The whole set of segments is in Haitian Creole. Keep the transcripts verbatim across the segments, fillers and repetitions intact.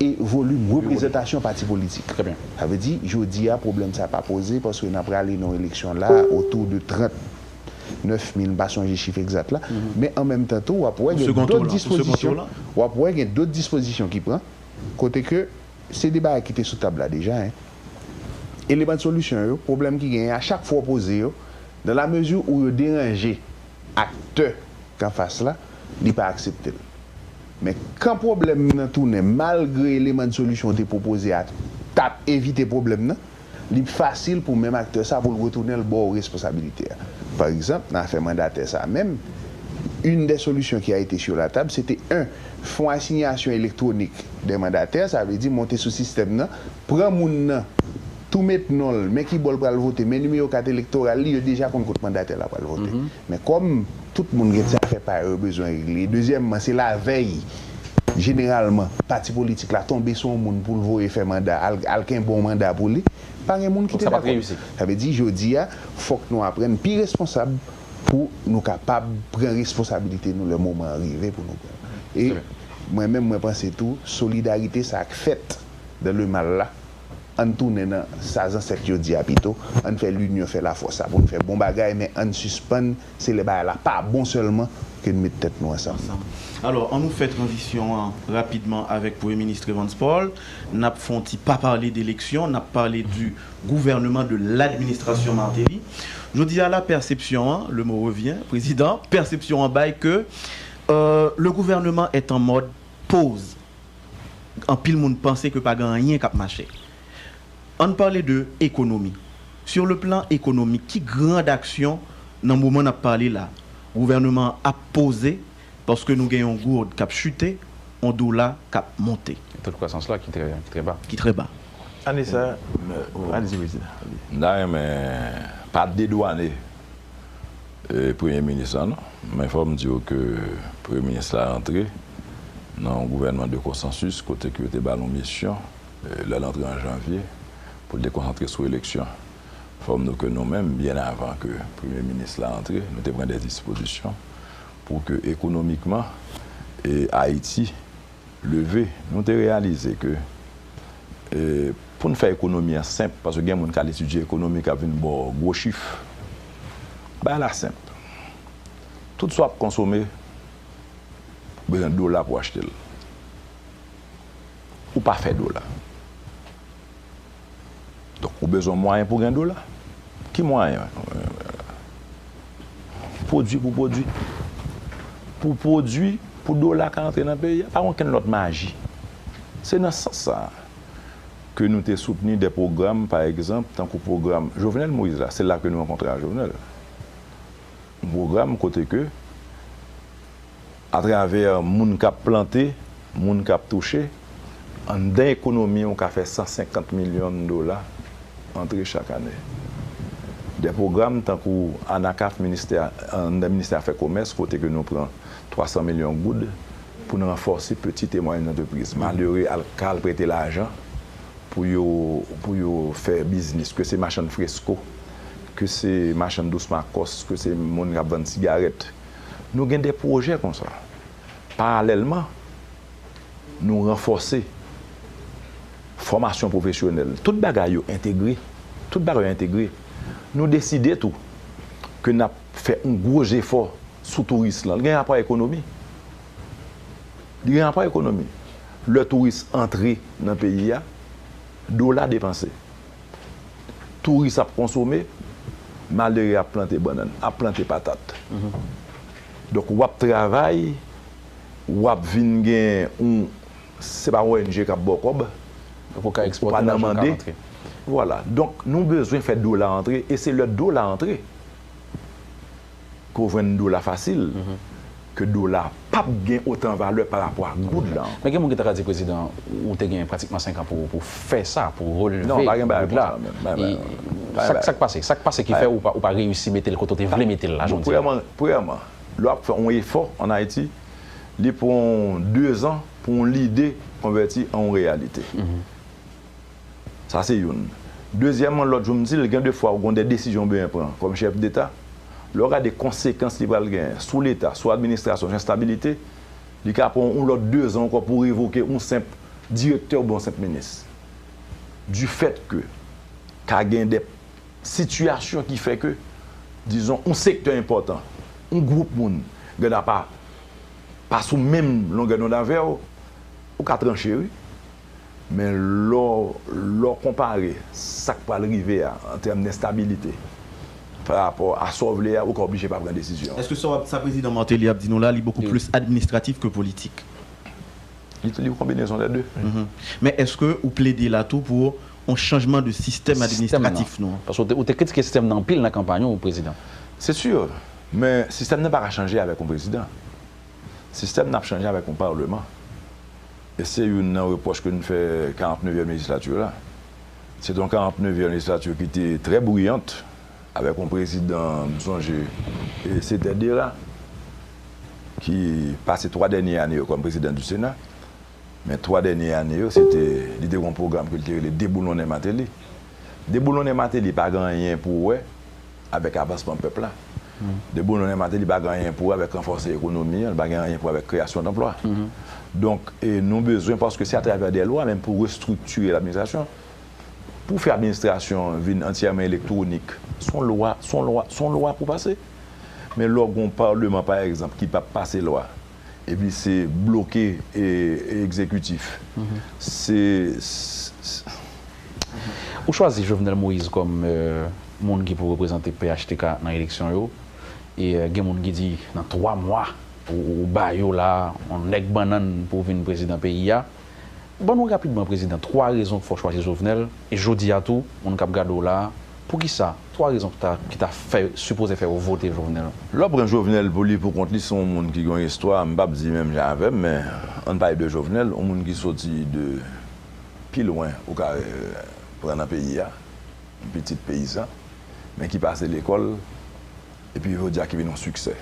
e volim reprezantasyon pati politik. Sa vle di, jodi a, pwoblèm sa pa poze paske n ap prale nan yon eleksyon la otou de trant nèf mil, m pa sonje chif egzat la, men an menm tan tou, w ap wè gen dòt dispozisyon, w ap wè gen dòt dispozisyon ki pran, kote ke se de bagay ki te sou tab la deja, en. Eleman de solisyon yo, pwoblèm ki genyen a, chak fwa w poze yo, dans la mesure où yo deranje aktè k anfas la, li pa aksepte l. Men kan pwoblèm nan tounen, malgre eleman de solisyon w te pwopoze a t ap evite pwoblèm nan, li fasil pou menm aktè sa pou l retounen l ba w responsabilite a. Pa egzanp, nan afè mandatè sa menm, une des solutions qui a été sur la table, c'était un fonds assignation électronique des mandataires, sa vle di monte sou sistèm nan, pran moun nan, tou met non l, men ki bò l pral vote, men nimewo kat elektoral li, yo deja konn kot mandatè la pral vote. Men kòm tout moun gen ti afè pa yo yo bezwen regle, dezyèmman, se lavèy, jeneralman, pati politik la tonbe sou yon moun pou l voye fè manda, al, al kenbe yon manda pou li, pa gen moun ki te dakò. Sa vle di, jodi a, fòk nou aprann pi responsab pou nou kapab pran responsabilite nou lè moman an rive pou nou pran l. E mwen menm, mwen panse tou, solidarite sa k fèt dans le mal la, ann tounen nan sa zansèt yo di a pito, ann fè linyon fè lafòs sa pou n fè bon bagay, men ann sispann, se lè bagay la pa bon sèlman ke n met tèt nou ansanm. Ansanm. Alò, ann nou fè tranzisyon an rapidman avèk Premye Minis Evans Paul. N ap fè yon ti pa pale de eleksyon, n ap pale du gouvernement, de l'administration Martelly. Jodi a la, pèsepsyon an, le mot revient, prezidan, pèsepsyon an bay ke, euh, le gouvernement est en mode pause. Anpil moun panse ke pa gen anyen k ap mache. Ann pale de ekonomi. Sur le plan économique, ki grand aksyon nan moman n ap pale la, gouvènman an ap poze paske nou gen yon goud k ap chite, yon dola k ap monte? Taux de croissance la ki trè, ki trè ba. Ki trè ba. Ann di sa, ann di prezidan. M ta renmen pa dedwane e, premye minis lan, non. Men fò m di w ke premye minis la rantre nan yon gouvènman de konsansis kote ke yo te ba l yon misyon, e, lè l antre an janvye, pou l te konsantre sou eleksyon. Fò m di w ke nou menm, byen avan ke premye minis la antre, nou te pran de dispozisyon pou ke ekonomikman, e, Ayiti leve, nou te reyalize ke, e, pou n fè ekonomi an senp, paske gen moun k al etidye ekonomi k ap vin ba w gwo chif. Bagay la senp. Tout sa w ap konsome, ou bezwen dola pou w achte l. Ou pa fè dola. Donk, ou bezwen mwayen pou gen dola. Ki mwayen? Pwodui pou pwodui. Pou pwodui, pou dola ka antre nan peyi a, pa gen okenn lòt maji. Se nan sans sa a ke nou te soutni de pwogram, pa egzanp, tankou pwogram Jovenel Moïse la, se la ke nou rankontre ak Jovenel. Yon pwogram kote ke atravè moun k ap plante, moun k ap touche, anndan ekonomi w ka fè san senkant milyon dola antre chak ane. De pwogram tankou ANACAF, ministè, anndan ministè afè komès, kote ke nou pran twa san milyon goud pou n ranfòse pitit e mwayèn antrepriz. Malere al, ka al prete lajan pou yo, pou yo fè biznis, ke se machann fresko, ke se machann dous makòs, ke se moun k ap vann sigarèt. Nou gen de pwojè konsa. Paralèlman, nou ranfòse fòmasyon pwofesyonèl. Tout bagay yo entegre. Tout bagay yo entegre. Nou deside tou ke n ap fè yon gwo jefò sou touris lan. Li gen rapò ak ekonomi. Li gen rapò ak ekonomi. Lè touris antre nan peyi a, dola depanse. Touris ap konsome, malere ap plante bannann, ap plante patat. Donk, w ap travay, w ap vin gen yon, se pa O N G k ap ba w kòb, ou pa nan mande. Vwala. Donk, nou bezwen fè dola antre, e se lè dola antre ke w jwenn dola fasil, ke dola p ap gen otan valè pa rapò ak goud la ankò. Men gen moun ki ta ka di, prezidan, ou te gen pratikman senk an pou, pou fè sa, pou releve goud la. Non, pa gen bagay konsa menm. Sa k pase? Sa k pase ki fè ou pa, ou pa reyisi mete l kote w te vle mete l la, jodi a? Premyèman, premyèman, lè w ap fè yon efò ann Ayiti, li pran w dezan pou yon lide konvèti an yon reyalite. Sa se youn. Dezyèmman, lòt jou m di l, gen de fwa ou gen de desizyon w bezwen pran kòm chèf deta. Lè w gade konsekans li pral genyen sou leta, sou administrasyon, sou enstabilite, li ka pran yon lòt dezan ankò pou revoke yon senp direktè oubyen yon senp minis. Du fait que ka gen de sitiyasyon ki fè ke, dizon, yon sektè enpòtan, yon gwoup moun, gen apa pa sou menm longè donn avè w, ou ka tranche, wi. Men lè w, lè w konpare sa k pral rive a, an tèm de enstabilite, pa rapò a sa w vle a, ou ka oblije pa pran desizyon. Èske sa w ap, sa prezidan Martelly ap di nou la, li bokou plis administratif ke politik? Li, li konbinezon dè de. Men èske ou plede la tou pou yon chanjman de sistèm administratif nou an? Paske ou te, ou te kritike sistèm nan anpil nan kanpay ou, prezidan. Se si. Men sistèm nan pa ka chanje avèk yon prezidan. Sistèm nan ap chanje avèk yon palman. E se youn nan repwòch ke n fè karant nevyèm lejislati la. Se te yon karant nevyèm lejislati ki te trè briyant, avèk yon prezidan, m sonje, e se tè Dera, ki pase twa dènye ane yo kòm prezidan di Sena. Men twa dènye ane yo, se te, li te gen yon pwogram ke li te rele Deboulonnen Martelly. Deboulonnen Martelly pa gen anyen pou wè avèk avansman pèp la. Deboulonnen Martelly pa gen anyen pou wè avèk ranfòse ekonomi an, li pa gen anyen pou wè avèk kreyasyon danplwa. Donk, e nou bezwen, paske se atravè de lwa menm pou restriktire ladministrasyon. Pou fè administrasyon vin antyèman elektwonik, se yon lwa, se yon lwa, se yon lwa pou pase. Men lè w gen yon palman, pa egzanp, ki p ap pase lwa, epi se bloke, e, e egzekitif. Se, se, se, Ou chwazi Jovenel Moïse kòm, e, moun ki pou reprezante P H T K nan eleksyon yo. E, e, gen moun ki di nan twa mwa, ou, ou ba yo la, yon nèg bannann pou vin prezidan peyi a. Ban nou rapidman, prezidan, twa rezon k fè w chwazi Jovenel. E jodi a tou, moun k ap gade w la, poukisa? Twa rezon ki ta, ki ta fè, sipoze fè w vote Jovenel. Lè w pran Jovenel pou li pou kont li, se yon moun ki gen yon istwa, m p ap di menm jan avè m, men ann pale de Jovenel, yon moun ki soti de pi lwen ou ka, e, pran nan peyi a, yon pitit peyizan, men ki pase lekòl, epi jodi a ki vin yon siksè.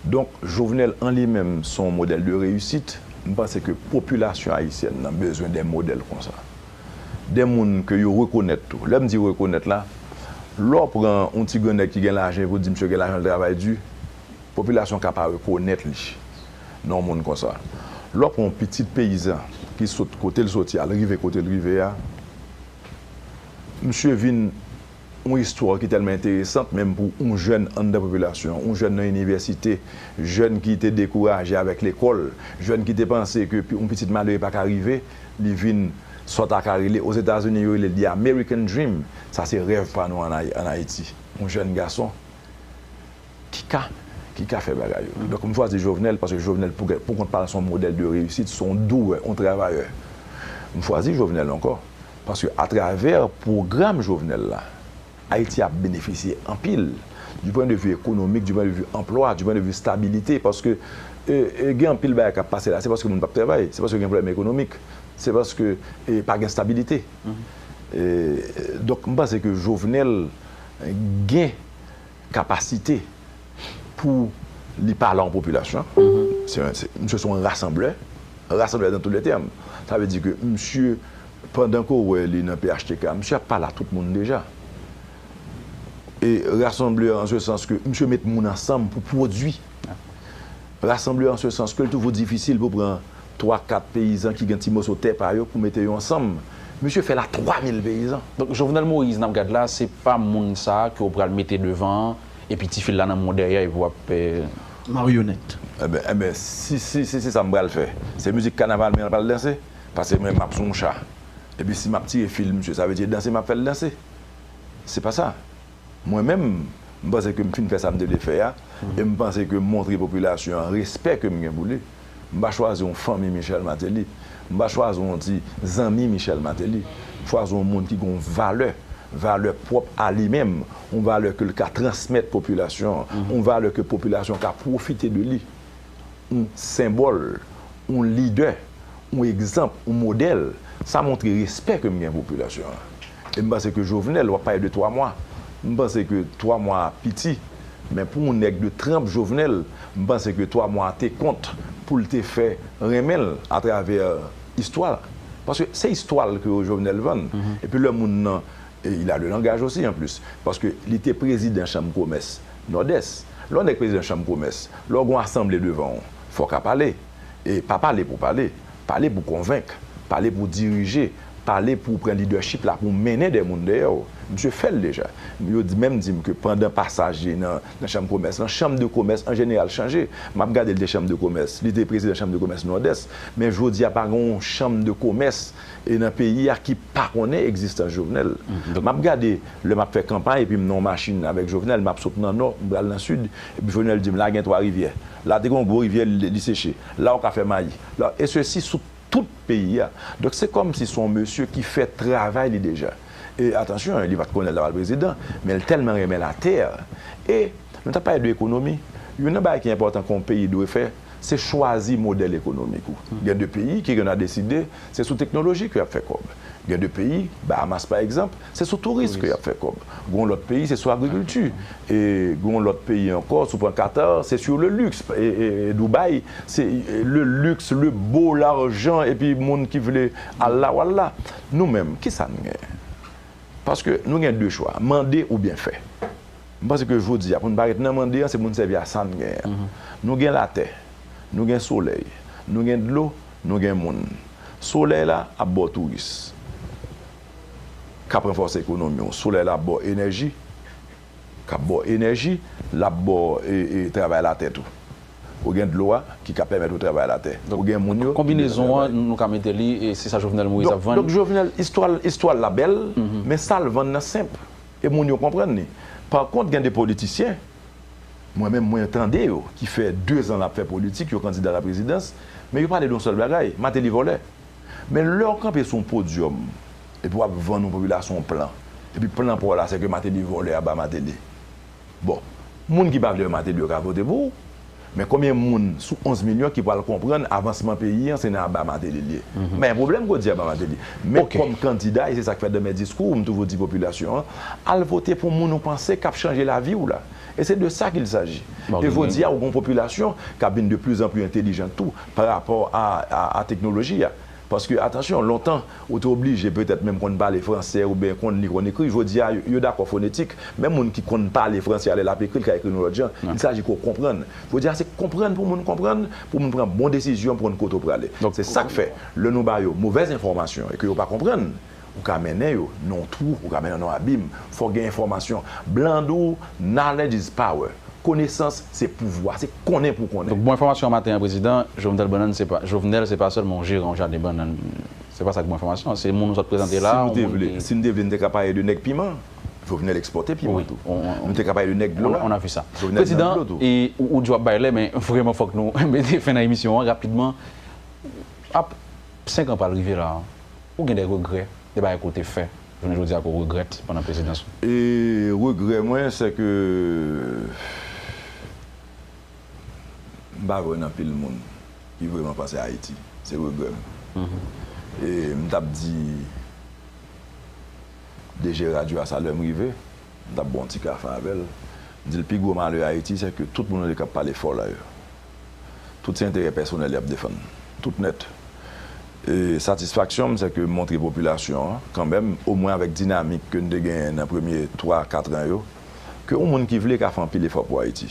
Donk, Jovenel an li menm se yon modèl de reyisit. M panse ke popilasyon ayisyèn nan bezwen de modèl konsa. De moun ke yo rekonèt tou. Lè m di rekonèt la, lè w pran yon ti grannèg ki gen lajan epi w di misye gen lajan, l travay di, popilasyon ka pa rekonèt li nan yon moun konsa. Lè w pran yon pitit peyizan ki sot kote l soti a, l rive kote l rive a, misye vin yon istwa ki tèlman enteresant, menm pou yon jèn anndan popilasyon, yon jèn nan inivèsite, jèn ki te dekouraje avèk lekòl, jèn ki te panse ke pi, yon pitit malere pa ka rive, li vin sa w ta ka rele, Ozetazini yo rele l the American dream, sa se rèv pa nou ann Ay-, ann Ayiti. Yon jèn gason ki ka, ki ka fè bagay yo. Donk, m chwazi Jovenel paske Jovenel, pou, pou kont pa l, se yon modèl de reyisit, se yon douyè, yon travayè. M chwazi Jovenel ankò paske atravè pwogram Jovenel la, Ayiti ap benefisye anpil, du point de vue économique, du point de vue anplwa, du point de vue stabilité, paske, e, e, gen anpil bagay k ap pase la, se paske moun p ap travay, se paske gen pwoblèm ekonomik, se paske, e, pa gen stabilite. E, donk, m panse ke Jovenel gen kapasite pou li pale a yon popilasyon. Se, se, misye se yon rasanblè, rasanblè dans tous les termes. Sa vle di ke misye, pandan ke w wè li nan P H T K, misye ap pale a tout moun deja. E rasanblè an se sans ke misye met moun ansanm pou pwodui. Rasanblè an se sans ke l toujou difisil pou pran twa, kat peyizan ki gen ti moso tè pa yo pou mete yo ansanm. Misye fè l a twa mil peyizan. Donk, Jovenel Moïse, n ap gad la, se pa moun sa a ke w pral mete devan an, epi ti fil la nan men w dèyè, epi w ap, e, maryonèt. Enben, enben, si, si, si se sa m pral fè, se mizik kanaval mwen pral danse, paske mwen, m ap sou yon cha. Epi si m ap tire fil misye, sa vle di se danse m ap fè l danse. Se pa sa. Mwen menm, m panse ke m fin fè sa m te vle fè a, e m panse ke m montre popilasyon an respè ke m gen pou li. M pa chwazi yon fanmi Michel Martelly. M pa chwazi yon ti zanmi Michel Martelly. M chwazi yon moun ki gen yon valè, valè pwòp a li menm, yon valè ke l ka transmèt popilasyon an, yon valè ke popilasyon an ka pwofite de li. Yon senbòl, yon lidè, yon egzanp, yon modèl, sa montre respè ke m gen pou popilasyon an. E m panse ke Jovenel, w ap pale de twa mwa, m panse ke twa mwa a piti, men pou yon nèg de tranp Jovenel, m panse ke twa mwa a te kont pou l te fè renmen l atravè istwa l. Paske se istwa l ke Jovenel vann. Epi lè moun nan, e il a le langage aussi en plus, paske li te prezidan chanm komès Nòdès. Lè w nèg prezidan chanm komès, lè w gen yon asanble devan w, fò w ka pale. E pa pale pou pale, pale pou konvenk. Pale pou dirije, pale pou pran lidèchip la, pou mennen de moun dèyè w. Misye fè l deja. Yo di, menm di m ke pandan pasaj li nan, nan chanm komès lan, chanm de komès an jeneral chanje. M ap gade l te chanm de komès, li te prezidan chanm de komès Nòdès, men jodi a pa gen yon chanm de komès e nan peyi a ki pa konnen egzistans Jovenel. M ap gade, lè m ap fè kanpay epi m nan yon machin avèk Jovenel, m ap sot nan nò, m pral nan sid, epi Jovenel di m, "La gen twa rivyè. La te gen yon gwo rivyè, li, li seche. La ou ka fè mayi." La, e sesi sou tout peyi a. Donk, se kòmsi se yon mesye ki fè travay li deja. E atansyon, li pa t konnen l t ap al prezidan, men l tèlman renmen latè. E nou t ap pale de ekonomi. Youn nan bagay ki enpòtan ke yon peyi dwe fè, se chwazi modèl ekonomik ou. Gen de peyi ki genlè deside se sou teknoloji ke y ap fè kòb. Gen de peyi, Bahamas pa egzanp, se sou touris ke y ap fè kòb. Gen lòt peyi, se sou agrikilti. E gen lòt peyi ankò, si w pran Qatar, se sur le luxe. E, e, e Dubaï, se, e, le luxe, le beau, l'argent, epi moun ki vle al la, w al la. Nou menm, kisa n genyen? Paske nou gen de chwa, mande oubyen fè. M panse ke jodi a, pou n pa ret nan mande an, se pou n sèvi a sa n genyen an. Nou gen latè, nou gen solèy, nou gen dlo, nou gen moun. Solèy la ap ba w touris k ap ranfòse ekonomi w. Solèy la ap ba w enèji, k ap ba w enèji, l ap ba w, e, e, travay latè tou. Ou gen dlo a ki ka pèmèt ou travay latè. Ou gen moun yo ki bezwen travay. Konbinezon an, nou ka mete li, e se sa Jovenel Moïse ap vann. Donk, Jovenel, istwa l, istwa l la bèl, men sa l vann nan senp. E moun yo konprann li. Pa kont, gen de politisyen, mwen menm, mwen tande yo, ki fè dezan l ap fè politik, yo kandida laprezidans, men yo pale de yon sèl bagay, Martelly vòlè. Men lè w kanpe sou yon podyòm, epi w ap vann yon popilasyon yon plan, epi plan pa w la, se ke Martelly vòlè, aba Martelly. Bon, moun ki pa vle wè Martelly yo ka vote pou ou, men konbyen moun sou onz milyon ki pral konprann avansman peyi an se nan aba Martelly l ye? M pa gen pwoblèm ke w di aba Martelly. Men kòm kandida, e se sa k fè nan men diskou m toujou di popilasyon an, al vote pou moun ou panse k ap chanje lavi w la. E se de sa qu'il s'agit. E jodi a, ou gen yon popilasyon k ap vin de plus en plus entelijan tou pa rapò a, a, a teknoloji a. Paske, atansyon, lontan, ou te oblije petèt menm konn pale fransè oubyen konn li, konn ekri. Jodi a, yo, yo dakò fonetik. Menm moun ki konn pale fransè a, lè l ap ekri, l ka ekri yon lòt jan. Il s'agit ke w konprann. Jodi a, se konprann pou moun konprann, pou moun pran bon desizyon, pou konn kote w prale. Se sa k fè, lè nou ba yo movèz enfòmasyon e ke yo pa konprann, ou ka mennen yo nan yon twou, ou ka mennen yo nan yon abim. Fò w gen enfòmasyon. Blan di w, knowledge is power. Konesans se pouvwa, se konnen pou w konnen. Donk, bon enfòmasyon an maten an, prezidan, Jovenel Bannann, se pa, Jovenel, se pa sèlman yon jeran yon jaden bannann. Se pa sa k bon enfòmasyon an. Se moun ou sot prezante la, yon moun ki... Si nou te vle, si nou te vle, nou te ka pale de nèg piman. Jovenel ekspòte piman tou. Nou te ka pale de nèg dlo a. Jovenel nan dlo tou. Prezidan, e, ou, ou di w ap bay lè, men vrèman fòk nou mete fen nan emisyon an rapidman. Ap senk an pral rive la. Ou gen de regrè, de bagay ke w te fè, jounen jodi a ke w regrèt pandan prezidans ou? E regrè mwen, se ke m pa vle wè anpil moun ki vrèman panse Ayiti. Se regrè m. E m t ap di D G radyo a sa lè m rive, m t ap bwè yon ti kafe avè l. M di l, pi gwo malè Ayiti, se ke tout moun yo k ap pale fò la yo, tout se enterè pèsonèl y ap defann. Tout nèt. E satisfaksyon m, se ke m montre popilasyon an, kanmenm, omwen avèk dinamik ke n te genyen nan premye twa, kat an yo, ke yon moun ki vle ka fè anpil efò pou Ayiti.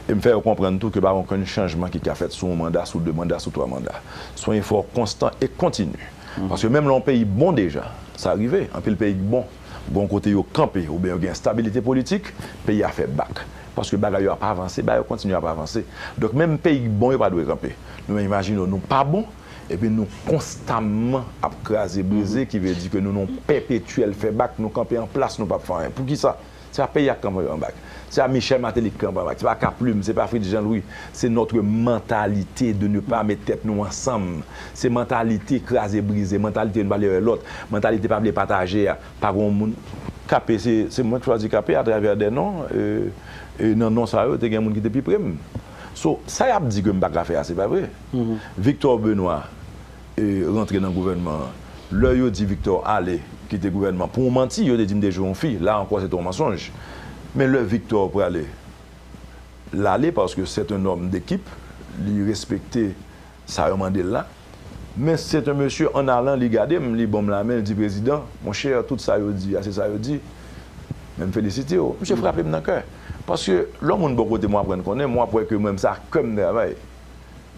E m fè yo konprann tou ke pa gen okenn chanjman ki ka fèt sou yon manda, sou de manda, sou twa manda. Se yon efò konstan e kontini. Paske menm lè yon peyi bon deja, sa rive, anpil peyi k bon, gen yon kote yo kanpe, oubyen yo gen estabilite politik, peyi a fè bak. Paske bagay yo ap avanse, bagay yo kontinye ap avanse. Donk, menm peyi k bon yo pa dwe kanpe. Nou menm, imajine w, nou pa bon, epi nou konstamman ap kraze brize, ki vle di ke nou nan yon pèpetyèl fè bak, nou kanpe an plas, nou p ap fè anyen. Poukisa? Se pa peyi a k kanpe an bak. Se pa Michel Martelly k kanpe an bak. Se pa Kaplim, se pa Fritz Jean Louis. Se notre mentalité de ne pas mettre tête nous ensemble. Se mantalite kraze brize, mantalite youn pa vle wè lòt, mantalite pa vle pataje a. Pa gen yon moun, K P, se, se mwen k chwazi K P atravè de non, e, e nan non sa yo, te gen moun ki te pi pre m. So, sa y ap di ke m pa ka fè a, se pa vre. Victor Benoît, e, rantre nan gouvènman an. Lè yo di Victor ale, kite gouvènman, pou yon manti, yo te di m te jwe yon fi. La ankò, se te yon mansonj. Men lè Victor prale, l ale, paske c'est un homme d'équipe, li respekte sa yo mande l la. Men c'est un monsieur, en allant, li gade m, li ban m lamen, li di, "Prezidan, monchè, tout sa yo di a, se sa yo di." Men m felisite w. Misye frape m nan kè. Paske lè yon moun bò kote m, w aprann konnen, m w ap wè ke mwen menm, se ak kè m travay.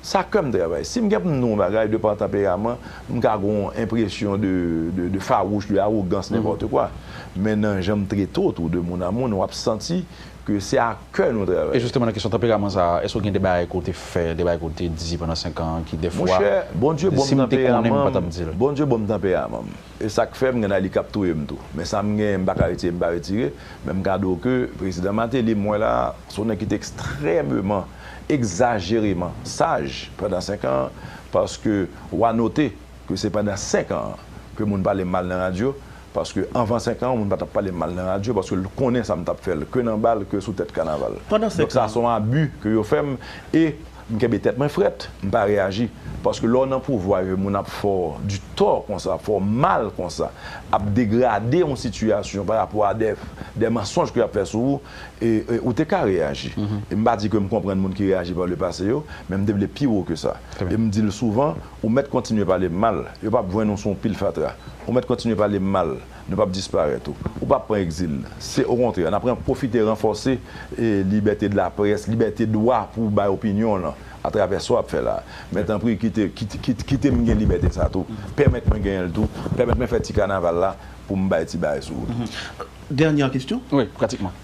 Sa kè m travay. Si m gen pou m di yon bagay, de pa tanperaman, m ka gen yon enpresyon de, de, de fawouch, de awogans, nenpòt kwa. Men nan jan m trete w tou, de moun a moun, w ap santi ke se a kè nou travay. E jisteman, nan kesyon tanperaman sa a, èske w gen de bagay ke w te fè, de bagay ke w te di pandan senk an an ki, dèfwa, Monchè, Bondye ban m tanperaman m, Bondye ban m tanperaman m. E sa k fè m gen nan li k ap touye m tou. Men sa m genyen, m pa ka retire, m pa retire. Men m ka di w ke Prezidan Martelly, m wè la, se yon nèg ki te ekstrèmeman, egzajereman saj pandan senk an, paske w a note ke se pandan senk an ke moun pale m mal nan radyo, paske anvan senk an, moun pa t ap pale m mal nan radyo, paske l konnen sa m t ap fè l, ke nan bal, ke sou tèt kanaval. Donk sa se yon abi ke yo fè m, e m kenbe tèt mwen frèt, m pa reyaji. Paske lè w nan pouvwa e moun ap fè w di tò konsa, fè w mal konsa, ap degrade yon sitiyasyon pa rapò a de, de mansonj ke y ap fè sou ou, e, e ou te ka reyaji. E m pa di ke m konprann moun ki reyaji pa le pase yo, men m te vle pi wo ke sa. E m di l souvan, ou mèt kontinye pale m mal, yo p ap jwenn ou sou yon pil fatra. Ou mèt kontinye pale m mal, nou p ap disparèt ou. Ou p ap pran egzil. Se okontrè, n ap ren-, pwofite ranfòse, e, libète de laprès, libète dwa pou w bay opinyon w lan atravè sa w ap fè la. Men tanpri, kite, kite, kite, kite m gen libète sa tou. Pèmèt mwen genyen l tou. Pèmèt mwen fè ti kanaval la pou m bay ti bagay sou wout. Dènyè kesyon. Wi, pratikman.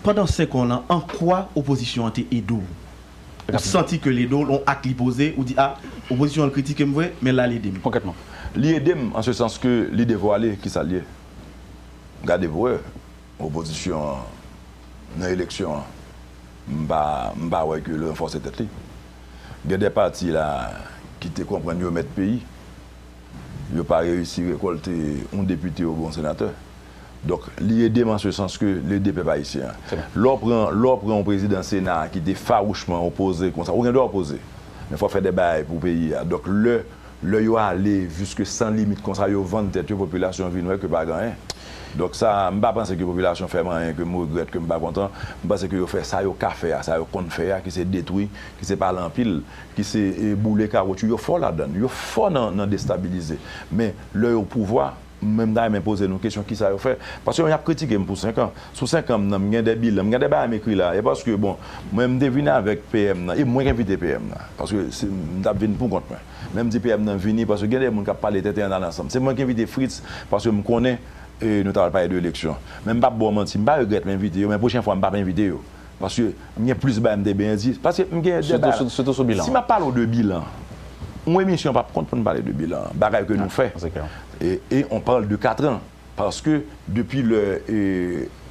Pandan senk an lan, an kwa opozisyon an te ede w? Ou santi ke l ede w, yon ak li poze, ou di, a, opozisyon an kritike m vre, men la l ede m. Konkrètman. Li ede m an se sans ke li devwale kisa l ye. Gade pou wè, opozisyon an nan eleksyon an, m pa, m pa wè ke l ranfòse tèt li. Gen de pati la ki te konprann yo mèt peyi, yo pa reyisi rekòlte yon depite oubyen yon senatè. Donk, li ede m an se sans ke l ede pèp ayisyen an. Lè w pran, lè w pran yon prezidan Sena ki te fawouchman opoze konsa, ou gen dwa opoze, men fò w fè de bagay pou peyi a. Donk, lè, lè yo ale jiske san limit konsa, yo vann tèt yo, popilasyon vin wè ke pa gen anyen. Donk sa, m pa panse ke popilasyon fè m anyen ke m regrèt, ke m pa kontan. M panse ke yo fè sa yo ka fè a, sa yo konn fè a, ki se detwi, ki se pale anpil, ki se, e, boule kawotchou. Yo fò ladan l, yo fò nan, nan destabilize. Men, lè yo pouvwa, mwen, m ta renmen poze nou kesyon, kisa yo fè? Paske y ap kritike m pou senk an. Sou senk an m nan, m gen de bilan, m gen de bagay m ekri la. E paske, bon, mwen, m te vin avèk P M nan, e mwen k envite P M nan. Paske se, m t ap vin pou kont mwen. Men m di P M nan vini, paske gen de moun k ap pale tenten ann al ansanm. Se mwen k envite Fritz, paske m konnen, e, nou ta pral pale de eleksyon. Men m p ap ba w manti, m pa regrèt m envite yo, men pwochen fwa, m p ap envite yo. Paske m gen plis bagay m te bezwen di. Paske m gen de bagay. Sitou sou, sitou sou bilan. Si m ap pale w de bilan, yon emisyon p ap kont pou n pale de bilan, bagay ke nou fè. Se klè. E, e on parle de quatre ans. Paske depi lè, e,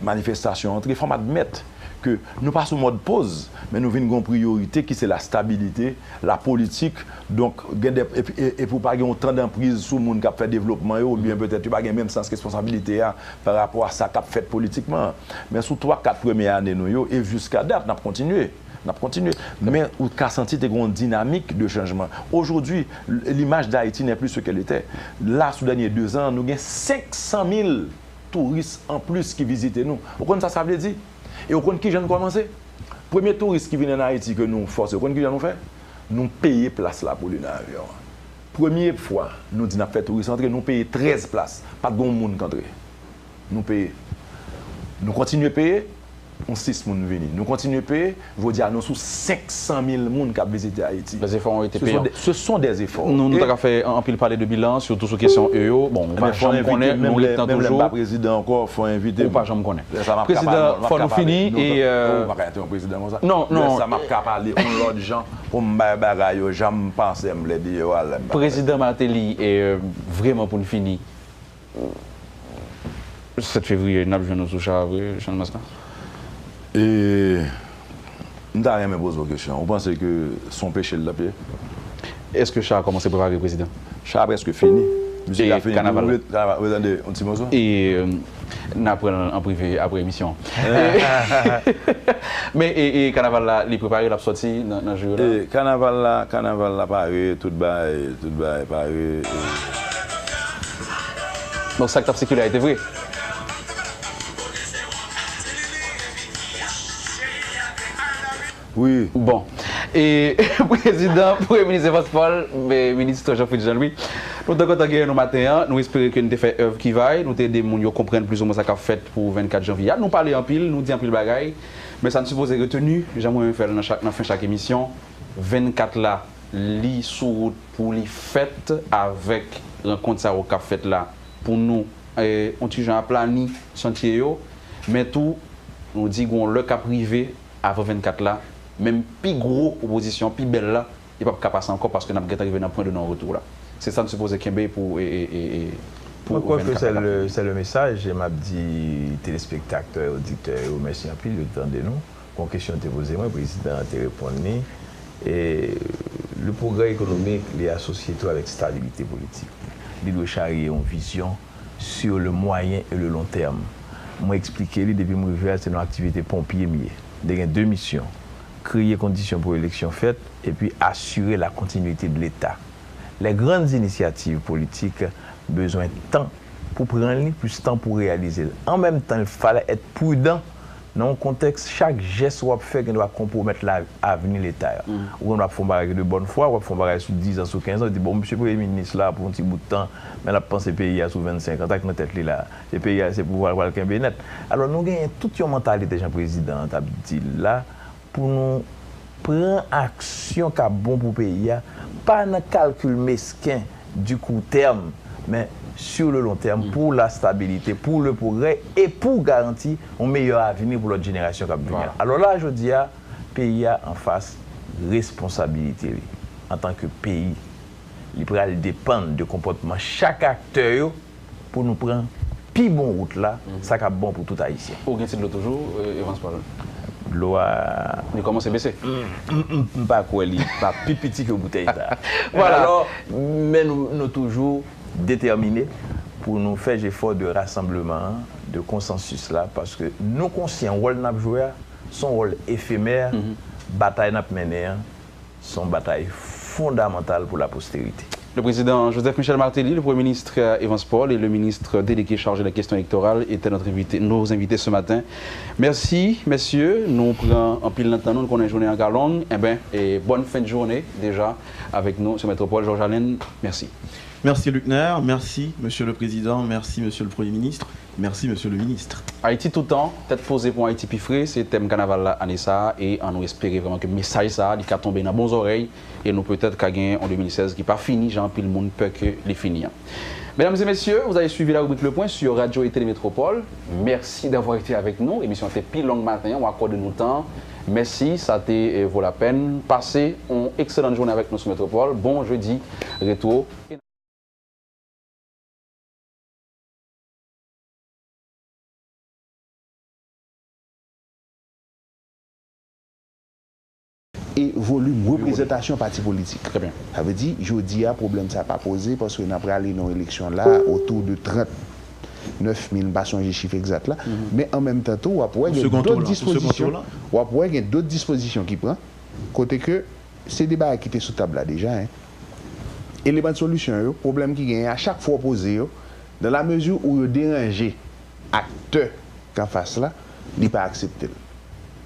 manifestasyon antre, fò m admèt ke nou pa sou mòd poz, men nou vin gen yon priyorite ki se la stabilite, la politik. Donk, gen de, e, e, e pou pa gen yon tan danpriz sou moun k ap fè devlopman yo, oubyen petèt yo pa gen menm sans responsablite a pa rapò a sa k ap fèt politikman an. Men sou twa, kat premye ane nou yo, e jiska dat, n ap kontinye. N ap kontinye. Men ou ka santi te gen yon dinamik de chanjman. Aujourd'hui, l'image d'Haïti n'est plus ce qu'elle était. La, sou dènye dezan an, nou gen senk san mil touris anplis ki vizite nou. Ou konn sa sa vle di? E ou konn kijan n kòmanse? Premye touris ki vin ann Ayiti ke nou fòse, ou konn kijan nou fè? Nou peye plas la pou li nan avyon an. Premye fwa, nou di n ap fè touris antre, nou peye trèz plas. Pa t gen yon moun k antre. Nou peye. Nou kontinye peye. Yon sis moun vini. Nou kontinye peye. Jodi a, nou sou senk san mil moun k ap vizite Ayiti. Les efforts ont été payants. Ce sont des, ce sont des efforts. Nou, nou ta ka fè an-, anpil pale de bilan, sitou sou kesyon e yo. Bon, ou pa janm konnen, nou ret nan toujou. Menm lè m pa prezidan ankò, fò envite m. Ou pa janm konnen. Lè sa m ap ka pale, m ap ka pale. Prezidan, fò nou fini, e, euh, ou pa ka enterwonp prezidan konsa. Non, non. Lè sa m ap ka pale yon lòt jan pou m bay bagay yo jan m panse m vle di yo a lè m pa. Prezidan Martelly, e, euh, vrèman pou n fini, sèt fevriye, n ap jwenn ou sou cha a vre, Channmas la? E, m ta renmen poze w kesyon. Ou panse ke se yon peche l t ap ye? Èske cha a kòmanse prepare, Prezidan? Cha a prèske fini. Mizik la fini. Kanaval la? Kanaval, ou tande yon ti moso? E, euh, n a pran l an prive apre emisyon an. Men, e, e, kanaval la, li prepare, l ap sòti nan, nan jou yo la? E, kanaval la, kanaval la pare, tout bagay, tout bagay pare. E. Donk, sa k t ap sikile a, e te vre? Wi. Bon. E, Prezidan, Premye Minis Evans Paul, e, Minis Jean Fritz Jean Louis, nou te kontan genyen nou maten an. Nou espere ke n te fè èv ki va y, nou te ede moun yo konprann plizoumwen sa k ap fèt pou vennkat janvye a. Nou pale anpil, nou di anpil bagay, men sa n sipoze reteni, jan mwen renmen fè l nan chak, nan fen chak emisyon, vennkat la, li sou wout pou li fèt avèk rankont sa yo k ap fèt la, pou nou, eh, on ti jan aplani chantye yo, men tou, nou di gon lè k ap rive avan vennkat la, menm pi gwo pwopozisyon, pi bèl la, li p ap ka pase ankò paske n ap gentan rive nan pwen de non retou la. Se sa n sipoze kenbe pou, e, e, e, e, pou Mwen kwè ke vennkat se la k ap le, vini. Se le mesaj, e m ap di telespektatè, oditè yo, mèsi anpil, yo t tande nou. Gon kesyon te poze mwen, prezidan an te reponn li. E le progrès économique, li asosye tou avèk stabilite politik. Li dwe charye yon vizyon sur le moyen et le long terme. Mwen eksplike li, depi m rive a, se nan aktivite ponpye m ye. Li gen de misyon, kreye kondisyon pou eleksyon fèt, epi asire la continuité de l'État. Les grandes initiatives politiques bezwen tan pou pran li, plis tan pou reyalize l. An menm tan, il fallait être prudent nan yon kontèks, chak jès w ap fè gen dwa konpwomèt la, avni Leta a. Ou gen dwa ap fè yon bagay de bonne foi, w ap fè yon bagay sou diz an, sou kenz an, di, bon, misye premye minis la pou yon ti bout tan, men l ap panse peyi a sou vennsenk an, sa k nan tèt li la, se peyi a, se pouvwa l pral kenbe nèt. Alò, nou genyen tout yon mantalite, jan prezidan an t ap di l la, pou nou pran aksyon k ap bon pou peyi a, pa nan kalkil mesken du court terme, men sur le long terme, pour la stabilité, pour le progrès et pour garantir yon meyè avni pou lòt jenerasyon k ap vini an. Alò la, jodi a, peyi a anfas responsabilite li antanke peyi. Li pral depann de konpòtman chak aktè yo pou nou pran pi bon wout la, sa k ap bon pou tout Ayisyen. Ou gen ti dlo toujou, eh, Evans Paul? Dlo a Li kòmanse bese. M, m, m, m pa kwè li pa pi piti ke boutèy sa. Voilà. Alò, men nou, nou toujou detèmine pou nou fè jefò de rasanbleman an, de konsansis la, paske nou konsyan wòl n ap jwe a, se yon wòl efemè, batay n ap mennen an, se yon batay fondamantal pou laposterite. Le président Joseph Michel Martelly, le Premier ministre, euh, Evans Paul et le ministre délégué chargé des questions électorales étaient notre invité, nos invités ce matin. Merci, messieurs. Nou pran anpil nan tan nou, nou konnen jounen an ka long. Enben, e bòn fen de jounen deja avèk nou sou Metropole. Georges Alain, mèsi. Merci Luckner, merci Monsieur le Président, merci Monsieur le Premier ministre, merci Monsieur le Ministre. Ayiti toutan, tèt poze pou Ayiti pi fre, se tèm kanaval la ane sa a, e annou espere vrèman ke mesaj sa a, li ka tonbe nan bon zòrèy, e nou petèt ka gen yon de mil sèz ki pa fini jan anpil moun pè ke li fini an. Mesdames et messieurs, vous avez suivi la rubrique Le Point sur Radio et Télé Métropole. Merci d'avoir été avec nous. Emisyon an te pi long maten an, w akòde nou tan. Mèsi, sa te, eh, vo lapèn. Pase yon ekselan jounen avèk nou sou Metropole. Bon jedi retwo. E volim reprezantasyon pati politik. Sa vle di, jodi a, pwoblèm sa pa poze, paske n ap prale nan yon eleksyon la, otou de trant nèf mil, m pa sonje chif egzat la, men an menm tan tou, w ap wè gen dòt dispozisyon, w ap wè gen dòt dispozisyon ki pran, kote ke se de bagay ki te sou tab la deja, en. Eleman de solisyon yo, pwoblèm ki genyen a, chak fwa w poze yo, dans la mesure où yo deranje aktè k anfas la, li pa aksepte l.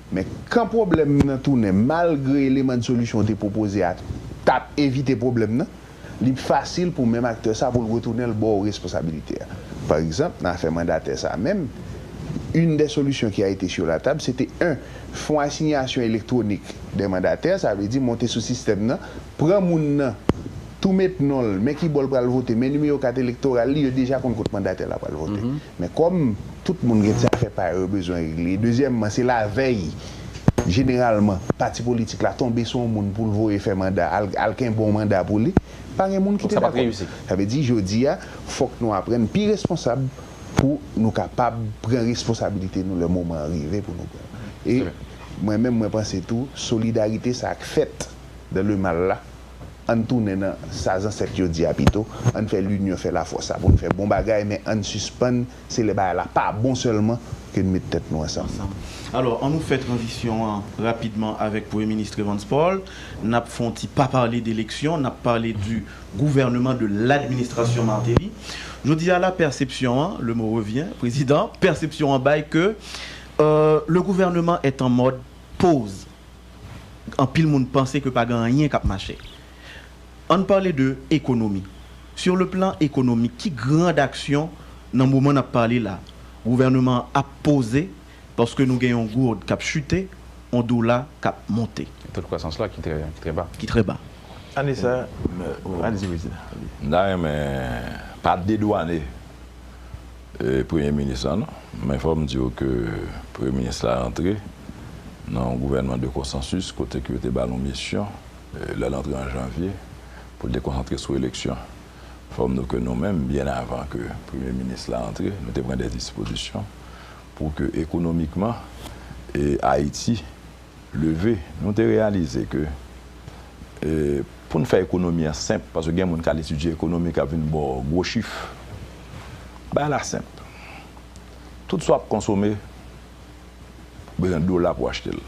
Men kan pwoblèm nan tounen, malgre eleman de solisyon w te pwopoze a t ap evite pwoblèm nan, li fasil pou menm aktè sa pou l retounen l ba w responsabilite a. Pa egzanp, nan afè mandatè sa menm, une des solutions qui a été sur la table, c'était un fonds assignation électronique des mandataires, sa vle di monte sou sistèm nan, pran moun nan, tou met non l, men ki bò l pral vote, men nimewo kat elektoral li, yo deja konn kot mandatè la pral vote. Men kòm tout moun gen ti afè pa yo yo bezwen regle, dezyèmman, se lavèy, jeneralman, pati politik la tonbe sou yon moun pou l voye fè manda, al, al kenbe yon manda pou li, pa gen moun ki te dakò. Sa vle di, jodi a, fòk nou aprann pi responsab pou nou kapab pran responsabilite nou lè moman an rive pou nou pran. E mwen menm, mwen panse tou, solidarite sa k fèt dans le mal la, ann tounen nan sa zansèt yo di a pito, ann fè linyon fè lafòs sa pou n fè bon bagay, men ann sispann, se lè bagay la pa bon sèlman ke n met tèt nou ansanm. Alò, ann nou fè tranzisyon an rapidman avèk Premye Minis Evans Paul. N ap fè yon ti pa pale de eleksyon, n ap pale du gouvernement, de l'administration Martelly. Jodi a la, pèsepsyon an, le mot revient, prezidan, pèsepsyon an bay ke, euh, le gouvernement est en mode pause. Anpil moun panse ke pa gen anyen k ap mache. Ann pale de ekonomi. Sur le plan économique, ki grand aksyon nan moman n ap pale la, gouvènman an ap poze, paske nou gen yon goud k ap chite, yon dola k ap monte? Taux de croissance la ki trè, ki trè ba. Ki trè ba. Ane sa, Men, Ane sa, Prezidan. M ta renmen pa dedwane e, Premye Minis la, non. Men fò m di w ke Premye Minis la rantre nan yon gouvènman de konsansis kote ke yo te ba l yon misyon e, lè l antre an janvye pou l te konsantre sou eleksyon. Fò m di w ke nou menm, byen avan ke Premye Minis la antre, nou te pran de dispozisyon pou ke ekonomikman e, Ayiti leve. Nou te reyalize ke e, pou n fè ekonomi an senp, paske gen moun k al etidye ekonomi k ap vin ba w gwo chif. Bagay la senp. Tout sa w ap konsome, ou bezwen dola pou w achte l.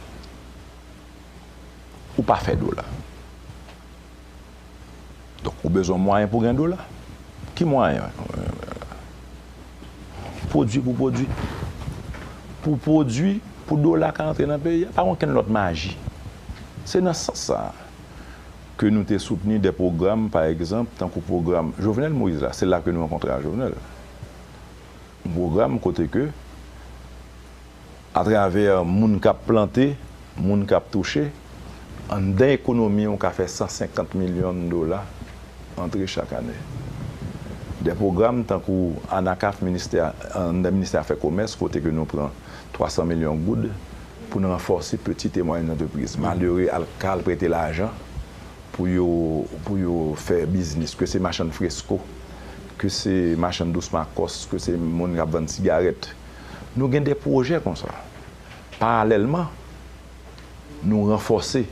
Ou pa fè dola. Donk, ou bezwen mwayen pou gen dola. Ki mwayen? Pwodui pou pwodui. Pou pwodui, pou dola ka antre nan peyi a, pa gen okenn lòt maji. Se nan sans sa a ke nou te soutni de pwogram, pa egzanp, tankou pwogram Jovenel Moïse la, se la ke nou rankontre a Jovenel. Yon pwogram kote ke atravè moun k ap plante, moun k ap touche, anndan ekonomi ou ka fè san senkant milyon dola antre chak ane. De pwogram tankou ANACAF, ministè, anndan Ministè Afè Komès, kote ke nou pran twa san milyon goud pou n ranfòse pitit e mwayèn antrepriz. Malere al, ka al prete lajan pou yo, pou yo fè biznis, ke se machann fresko, ke se machann dous makòs, ke se moun k ap vann sigarèt. Nou gen de pwojè konsa. Paralèlman, nou ranfòse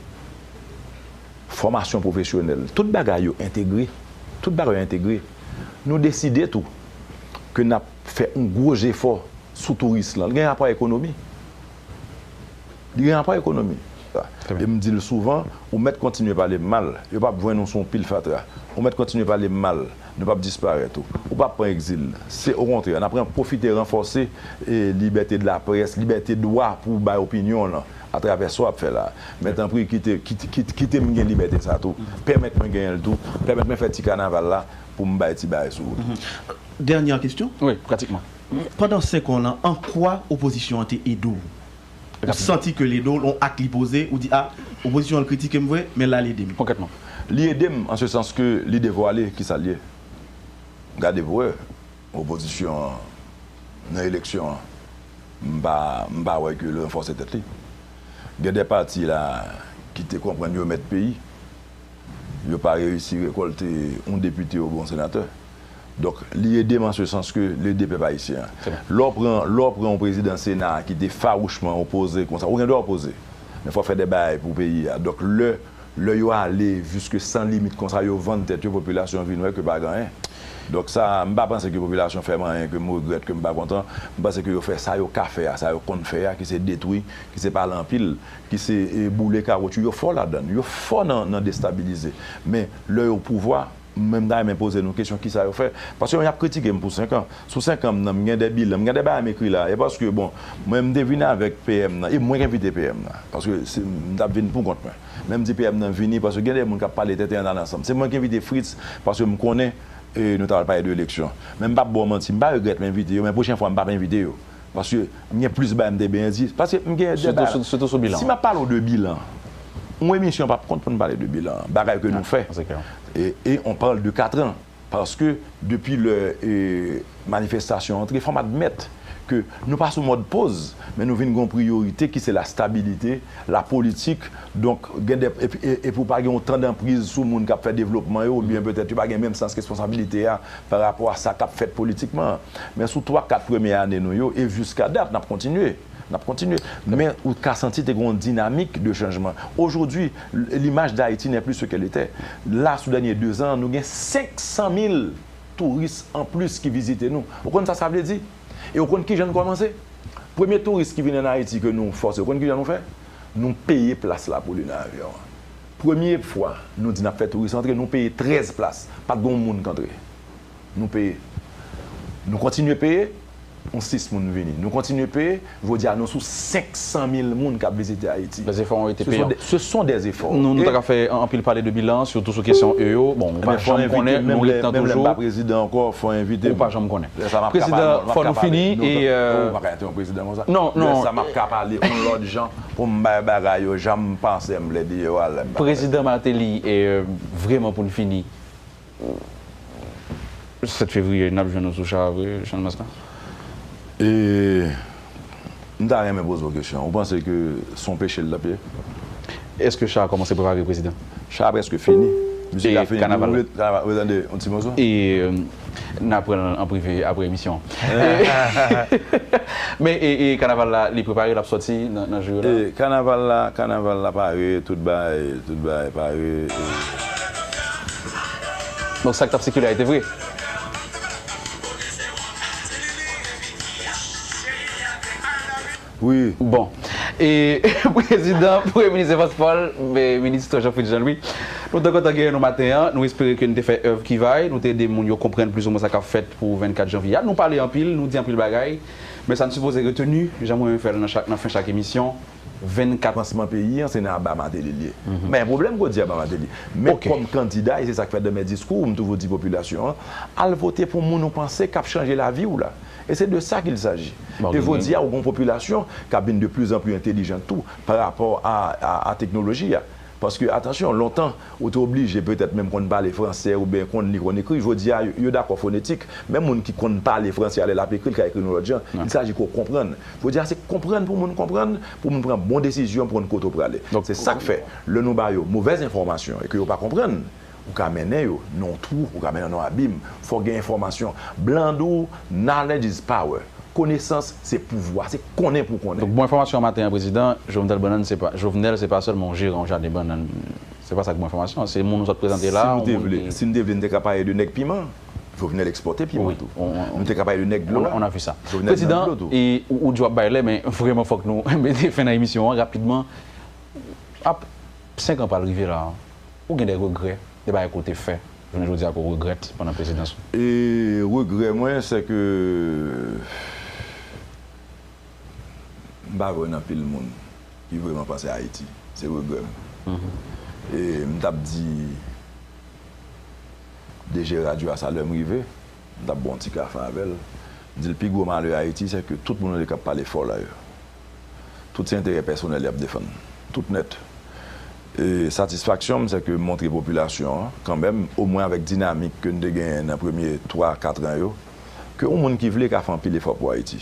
fòmasyon pwofesyonèl. Tout bagay yo entegre. Tout bagay yo entegre. Nou deside tou ke n ap fè yon gwo jefò sou touris lan. Li gen rapò ak ekonomi. Li gen rapò ak ekonomi. E m di l souvan, ou mèt kontinye pale m mal, yo p ap jwenn ou sou yon pil fatra. Ou mèt kontinye pale m mal, nou p ap disparèt ou. Ou p ap pran egzil. Se okontrè, n ap pwofite ranfòse e, libète de laprès, libète dwa pou w bay opinyon w lan atravè sa w ap fè la. Men tanpri, kite, kite, kite, kite m gen libète sa tou. Pèmèt mwen genyen l tou. Pèmèt mwen fè ti kanaval la pou m bay ti bagay sou wout. Dènye kesyon. Wi, pratikman. Pandan senk an lan, an kwa opozisyon an te ede w? Ou santi ke l ede w, yon ak li poze, ou di, a, opozisyon an kritike m vre, men la l ede m. Konkrètman. Li ede m an se sans ke li devwale kisa l ye. Gade pou wè, opozisyon an, nan eleksyon an, m pa, m pa wè ke l ranfòse tèt li. Gen de pati la ki te konprann yo mèt peyi, yo pa reyisi rekòlte yon depite oubyen yon senatè. Donk, li ede m an se sans ke l ede pèp ayisyen an. Lè w pran, lè w pran yon prezidan Sena ki te fawouchman opoze konsa, ou gen dwa opoze. Men fò w fè de bagay pou peyi a. Donk, lè, lè yo ale jiske san limit konsa, yo vann tèt yo, popilasyon vin wè ke pa gen anyen. Donk sa, m pa panse ke popilasyon fè m anyen ke m regrèt, ke m pa kontan. M panse ke yo fè sa yo ka fè a, sa yo konn fè a, ki se detwi, ki se pale anpil, ki se e, boule kawotchou. Yo fò ladan l, yo fò nan, nan destabilize. Men lè yo pouvwa, mwen m ta renmen poze nou kesyon kisa yo fè. Paske y ap kritike m pou senk an. Sou senk an m nan, m gen de bilan, m gen de bagay m ekri la. E paske, bon, mwen m te vin avèk P M nan, e mwen k envite P M nan. Paske se, m t ap vin pou kont mwen. Men m di P M nan vini, paske gen de moun k ap pale tenten ann al ansanm. Se mwen k envite Fritz, paske m konnen e, nou ta pral pale de eleksyon. Men m p ap ba w manti, m pa regrèt m envite yo, men pwochen fwa m p ap envite yo. Paske m gen plis bagay m te bezwen di. Paske m gen de bagay. Sitou sou bilan. Si m ap pale w de bilan, yon emisyon p ap kont pou n pale de bilan, bagay ke nou fè. E, e on parle de quatre ans. Paske depi lè e, manifestasyon antre, fò m admèt ke nou pa sou mòd poz, men nou vin gen yon priyorite ki se la stabilite, la politik. Donk, gen de, e, e, e pou pa gen yon tan danpriz sou moun k ap fè devlopman yo, oubyen petèt yo pa gen menm sans responsabilite a pa rapò a sa k ap fèt politikman. Men sou twa, kat premye ane nou yo, e jiska dat, n ap kontinye. N ap kontinye. Men ou ka santi te gen yon dinamik de chanjman. Aujourd'hui, l'image d'Haïti n'est plus ce qu'elle était. La, sou dènye dezan, nou gen senk san mil touris anplis ki vizite nou. Ou konn sa sa vle di? E ou konn kijan n kòmanse? Premye touris ki vin ann Ayiti ke nou fòse, ou konn kijan nou fè? Nou peye plas la pou li nan avyon an. Premye fwa nou di n ap fè touris antre, nou peye trèz plas. Pa t gen yon moun k antre. Nou peye. Nou kontinye peye. yon sis moun vini. Nou kontinye peye, jodi a nou sou senk san mil moun k ap vizite Ayiti. Les efforts ont été Ce sont payants. des, ce sont des efforts. Nou, nou E ta ka fè anpil pale de bilan, sitou sou kesyon e yo. Bon, ou pa Men fò janm invite konnen, menm nou lè, ret lan menm lè m toujou. pa prezidan ankò, fò envite Ou pa janm konnen. Prezidan, fò nou fini e, euh, Ou pa ka ete yon prezidan konsa. Non, non. Lè sa m ap ka pale yon lòt jan pou m bay bagay yo, jan m panse m vle di yo a lè m pa. Prezidan Martelly, e, euh, vrèman pou n fini, sèt fevriye, n ap jwenn nou sou cha vre, Chanmas la? E m ta renmen poze w kesyon. Ou panse ke se yon peche l t ap ye? Èske cha a kòmanse prepare, Prezidan? Cha a prèske fini. Mizik E la fini. kanaval la? Ou vle kanaval? Ou vle tande yon ti moso? E, euh, n ap pran l an prive apre emisyon. Men, e, e kanaval la, li prepare, l ap sòti nan, nan jou yo la? E kanaval la, kanaval la pare, tout bagay, tout bagay pare. E Donk, sa k t ap sikile a, te vre? Wi. Bon. E prezidan, premye minis Evans Paul, e minis Jean Fritz Jean Louis, nou te kontan genyen nou maten an. Nou espere ke n te fè èv ki va y, nou te ede moun yo konprann plizoumwen sa k ap fèt pou vennkat janvye a. Nou pale anpil, nou di anpil bagay, men sa n sipoze reteni, jan mwen renmen fè l nan chak, nan fen chak emisyon, vennkat. Avansman peyi an, se nan aba Martelly l ye. Men pwoblèm ke w di aba Martelly. Men Ok. Kòm kandida, e se sa k fè nan men diskou m toujou di popilasyon an, al vote pou moun ou panse k ap chanje lavi w la. E se de sa qu'il s'agit. Bon, E nou jodi a, ou gen yon popilasyon k ap vin de plus en plus entèlijan tou pa rapò a, a, a teknoloji a. Paske, atansyon, lontan, ou te oblije petèt menm konn pale fransè oubyen konn li, konn ekri. Jodi a, yo, yo dakò fonetik. Menm moun ki konn pale fransè a, lè l ap ekri, l ka ekri yon lòt jan. Il s'agit ke w konprann. Jodi a, se konprann pou moun konprann, pou moun pran bon desizyon, pou konn kote w prale. Donk, Se sa k fè, lè nou ba yo movèz enfòmasyon e ke yo pa konprann, ou ka mennen yo nan yon twou, ou ka mennen yo nan yon abim. Fò gen enfòmasyon. Blan di w, knowledge is power. Konesans se pouvwa, se konnen pou w konnen. Donk, bon enfòmasyon an maten an, Prezidan, Jovenel Bannann, se pa, Jovenel, se pa sèlman yon jeran yon jaden bannann. Se pa sa k bon enfòmasyon an. Se moun ou sot prezante la, Si nou te yon moun vle, ki si nou te vle, nou te ka pale de nèg piman. Jovenel ekspòte piman Wi, tou. on, on, Nou te ka pale de nèg dlo on, la. on a vu sa. Jovenel nan Prezidan, dlo tou. E ou, ou di w ap bay lè, men vrèman fòk nou mete fen nan emisyon an rapidman. Ap senk an pral rive la. Ou gen de regrè, de bagay ke w te fè, jounen jodi a ke w regrèt pandan prezidans ou? E regrè mwen, se ke m pa vle wè nan pil moun ki vrèman panse Ayiti. Se regrè m. E m t ap di D G radyo a sa lè m rive, m t ap bwè yon ti kafe avè l. M di l, pi gwo malè Ayiti, se ke tout moun ou wè k ap pale fò la yo, tout se enterè pèsonèl y ap defann. Tout nèt. E satisfaksyon m, se ke m montre popilasyon an, kanmenm, omwen avèk dinamik ke n te genyen nan premye twa, kat an yo, ke yon moun ki vle ka fè anpil efò pou Ayiti.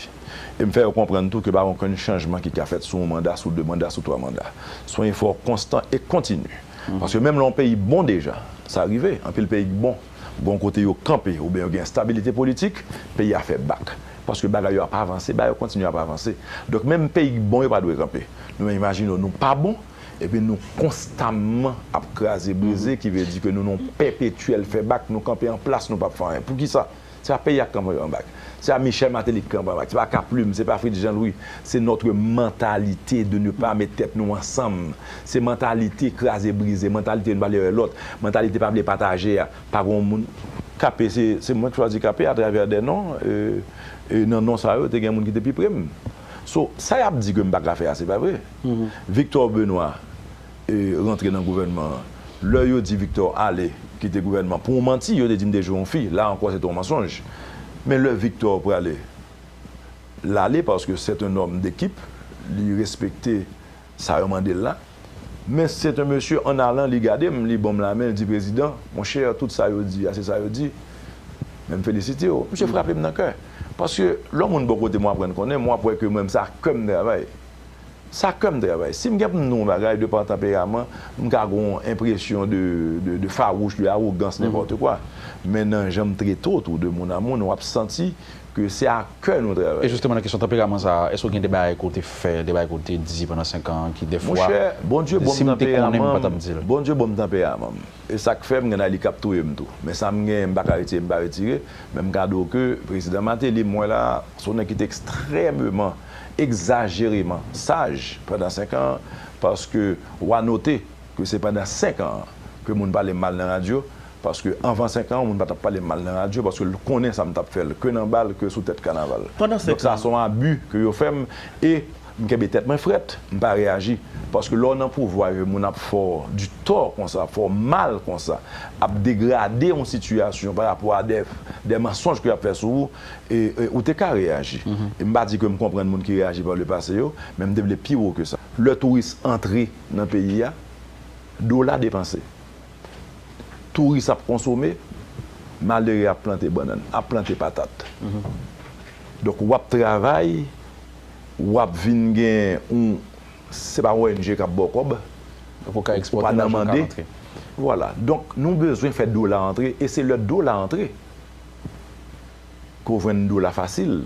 E m fè yo konprann tou ke pa gen okenn chanjman ki ka fèt sou yon manda, sou de manda, sou twa manda. Se yon efò konstan e kontini. Paske menm lè yon peyi bon deja, sa rive, anpil peyi k bon, gon kote yo kanpe oubyen yo gen estabilite politik, peyi a fè bak. Paske bagay yo ap avanse, bagay yo kontinye ap avanse. Donk, menm peyi k bon yo pa dwe kanpe. Nou menm, imajine w, nou pa bon, epi nou konstamman ap kraze brize, ki vle di ke nou nan yon pèpetyèl fè bak, nou kanpe an plas, nou p ap fè anyen. Poukisa? Se pa peyi a k kanpe an bak. Se pa Michel Martelly k kanpe an bak. Se pa Kaplim, se pa Fritz Jean Louis. C'est notre mentalité de ne pas mettre tête nous ensemble. Se mantalite kraze brize, mantalite youn pa vle wè lòt, mantalite pa vle pataje a. Pa gen moun. K P, se, se mwen k chwazi K P atravè de non. E, e nan non sa yo, te gen moun ki te pi pre m. So, sa y ap di ke m pa ka fè a, se pa vre. Victor Benoît e rantre nan gouvènman an. Lè yo di Victor ale, kite gouvènman pou yon manti, yo te di m te jwe yon fi. La ankò, se te yon mansonj. Men lè Victor prale, l ale paske c'est un homme d'équipe, li respekte sa yo mande l la. Men c'est un monsieur, en allant, li gade m, li ban m lamen, li di, Prezidan, monchè, tout sa yo di a, se sa yo di. Men m felisite w. Misye frape m nan kè. Paske lè yon moun bò kote m, w aprann konnen m, w ap wè ke mwen, m sa kè m travay. Sa kè m travay. Si m gen pou m di yon bagay, de pa tanperaman, m ka gen yon enpresyon de, de, de fawouch, de awogans, nenpòt kwa. Men nan jan m trete w tou, de moun a moun, w ap santi ke se a kè nou travay. E jisteman, nan kesyon tanperaman sa a, èske w gen de bagay ke w te fè, de bagay ke w te di pandan senk an ki, dèfwa, Monchè, Bondye ban m si m te konnen, m pa t ap tanperaman m. di l? Bondye ban m tanperaman m. E sa k fè m gen de li k ap touye m tou. Men sa m genyen, m pa ka retire, m pa retire. Men m ka di w ke Prezidan Martelly, m wè la, se yon nèg ki te ekstrèmeman, egzajereman saj pandan senk an, paske w a note ke se pandan senk an ke moun pale m mal nan radyo, Paske anvan senk an, yon moun pa t ap pale m mal nan radyo, paske l konnen sa m t ap fè l, ke nan bal, ke sou tèt kanaval. Pandan senk Donk sa an. Se yon abi ke yo fè m, e m kenbe tèt mwen frèt, m pa reyaji. Paske lè w nan pouvwa, e moun ap fè w di tò konsa, fè w mal konsa, ap degrade yon sitiyasyon pa rapò a de, de mansonj ke y ap fè sou ou, e, e ou te ka reyaji. E m pa di ke m konprann moun ki reyaji pa le pase yo, men m te vle pi wo ke sa. Lè touris antre nan peyi a, dola depanse. Touris ap konsome, malere ap plante bannann, ap plante patat. Donk, w ap travay, w ap vin gen yon, se pa O N G k ap ba w kòb, Pou ka ou ekspòte, pa nan lajan ka mande. Rantre. Vwala. Donk, nou bezwen fè dola antre, e se lè dola antre ke w jwenn dola fasil,